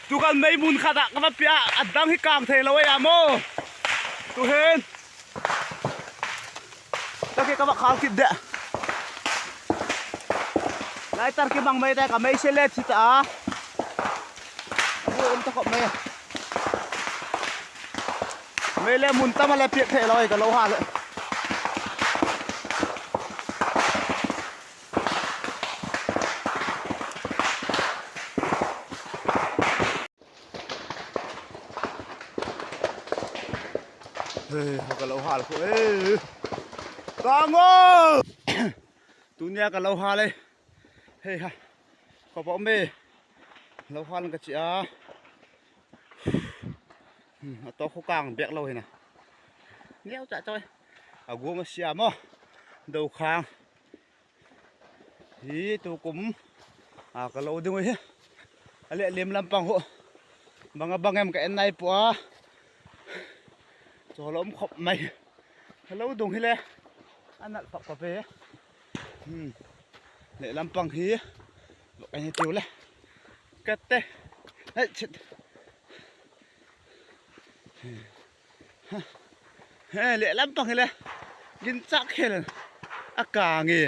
Tu kan mei hmun khat ah ka va piah a a dang hi kang thei lo ei ah maw tu hin ta khi ka va khal kip deh lighter ki bang mai te ka mei se le thi ta a om ta khop mai mei le mun tam le piah thei lo ei ka lo ha le Ka lo hal khuh e Kango Tunia ka lo hal e Hei ha Khawp a awm e Lo hal ka chi a A to khu kang bek lo hei na Niau chah chawi A guam a sia maw Do khang Hi tu kum a ka lo ding hi a leh lem lampang ho banga bang em ka en nai pawh a chaw lawm khawp mai ka lo dung hi le a nalh pap pap e leh lampang hi ka ni tiu le ka te hei chhit Hei lehlam pang hi le gin chak hian a kang i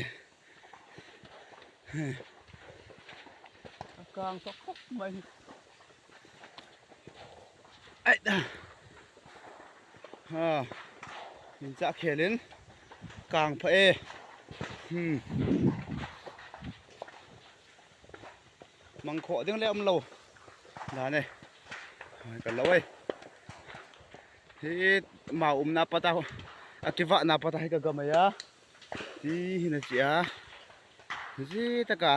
a kang tawh khawp mai aih ha gin chak hian in kang phah e mang khawh ding leh awm lo dan e kan lo ei hi mau um na pata a ki vah na pata hi ka ga mai a ti hin a chi a zi taka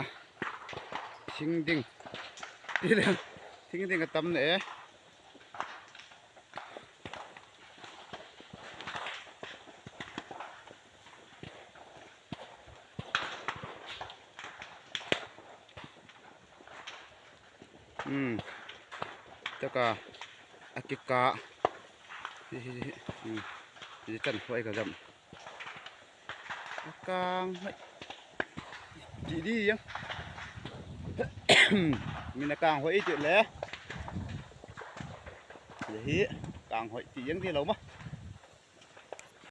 thing ding ti leh thing ding a tam leh e. Umm taka a ki kah hi hi hi umm ti chan pawh ka zam a kang hmaih tih di ang min a kang hawih tih le hi kang hawih tih ang ti lo maw.